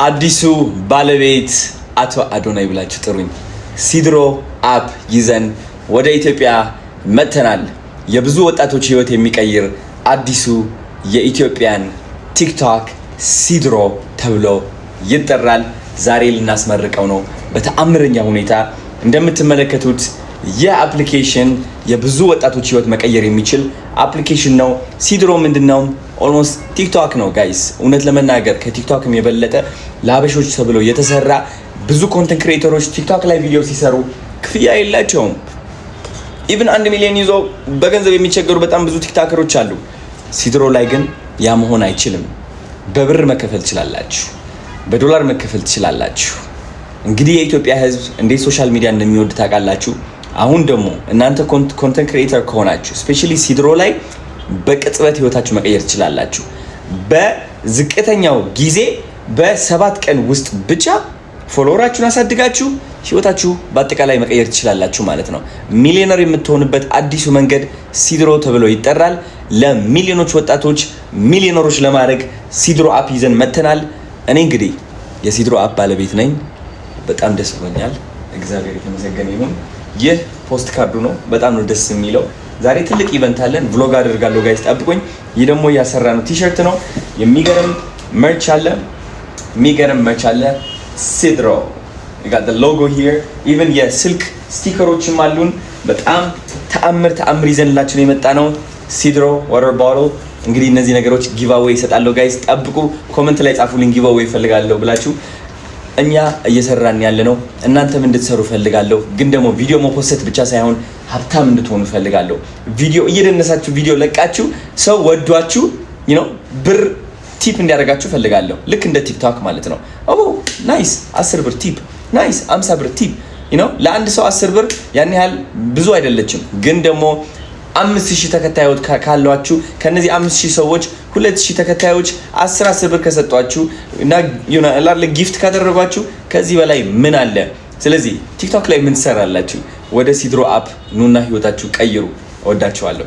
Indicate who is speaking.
Speaker 1: አዲሱ ባለቤት አቶ አዶናይ ብላችሁ ጥሩኝ። ሲድሮ app ይዘን ወደ ኢትዮጵያ መጥተናል። የብዙ ወጣቶች ህይወት የሚቀይር አዲሱ የኢትዮጵያን ቲክቶክ ሲድሮ ተብሎ ይጠራል። ዛሬ ልናስመርቀው ነው በተአምረኛ ሁኔታ። እንደምትመለከቱት ይህ application የብዙ ወጣቶች ህይወት መቀየር የሚችል application ነው። ሲድሮ ምንድን ነው? Almost ቲክቶክ ነው guys። እውነት ለመናገር ከቲክቶክም የበለጠ ለሀበሾች ተብሎ የተሰራ። ብዙ content creator ኦች ቲክቶክ ላይ ቪዲዮ ሲሰሩ ክፍያ የላቸውም። Even 1 ሚሊዮን ይዞ በገንዘብ የሚቸገሩ በጣም ብዙ TikToker ኦች አሉ። ሲድሮ ላይ ግን ያ መሆን አይችልም። በብር መከፈል ትችላላችሁ፣ በዶላር መከፈል ትችላላችሁ። እንግዲህ የኢትዮጵያ ሕዝብ እንዴት social media እንደሚወድ ታውቃላችሁ። አሁን ደግሞ እናንተ content creator ከሆናችሁ especially ሲድሮ ላይ በቅጽበት ህይወታችሁ መቀየር ትችላላችሁ። በዝቅተኛው ጊዜ በ7 ቀን ውስጥ ብቻ follower ኣችሁን አሳድጋችሁ ህይወታችሁ በአጠቃላይ መቀየር ትችላላችሁ ማለት ነው። ሚሊዮነር የምትሆኑበት አዲሱ መንገድ ሲድሮ ተብሎ ይጠራል። ለሚሊዮኖች ወጣቶች ሚሊዮነሮች ለማድረግ ሲድሮ app ይዘን መጥተናል። እኔ እንግዲህ የሲድሮ app ባለቤት ነኝ። በጣም ደስ ብሎኛል። እግዚአብሔር የተመሰገነ ይሁን። ይህ ፖስት ካርዱ ነው። በጣም ነው ደስ የሚለው። ዛሬ ትልቅ event አለን። Vlog አደርጋለሁ guys፣ ጠብቁኝ። ይህ ደግሞ እያሰራ ነው ቲሸርት ነው። የሚገርም merch አለ። የሚገርም merch አለ። ሲድሮ got the logo here። Even የስልክ sticker ኦችም አሉን። በጣም ተአምር ተአምር ይዘንላችሁ ነው የመጣነው። ሲድሮ water bottle። እንግዲህ እነዚህ ነገሮች giveaway እሰጣለሁ guys፣ ጠብቁ። Comment ላይ ጻፉልኝ giveaway እፈልጋለሁ ብላችሁ። እኛ እየሰራን ያለ ነው፣ እናንተም እንድትሰሩ እፈልጋለሁ። ግን ደግሞ ቪዲዮ መፖሰት ብቻ ሳይሆን ሀብታም እንድትሆኑ እፈልጋለሁ። ቪዲዮ እየደነሳችሁ ቪዲዮ ለቃችሁ ሰው ወዷችሁ ብር tip እንዲያደርጋችሁ እፈልጋለሁ። ልክ እንደ ቲክቶክ ማለት ነው። Oh nice፣ 10 ብር tip፣ nice፣ 50 ብር tip። ለአንድ ሰው 10 ብር ያን ያህል ብዙ አይደለችም። ግን ደግሞ 5,000 ተከታዮች ካሏችሁ ከነዚህ 5,000 ሰዎች 2,000 ተከታዮች 10 10 ብር ከሰጧችሁ እና gift ካደረጓችሁ ከዚህ በላይ ምን አለ? ስለዚህ ቲክቶክ ላይ ምን ትሰራላችሁ? ወደ ሲድሮ app ኑና ህይወታችሁ ቀይሩ። እወዳችኋለሁ።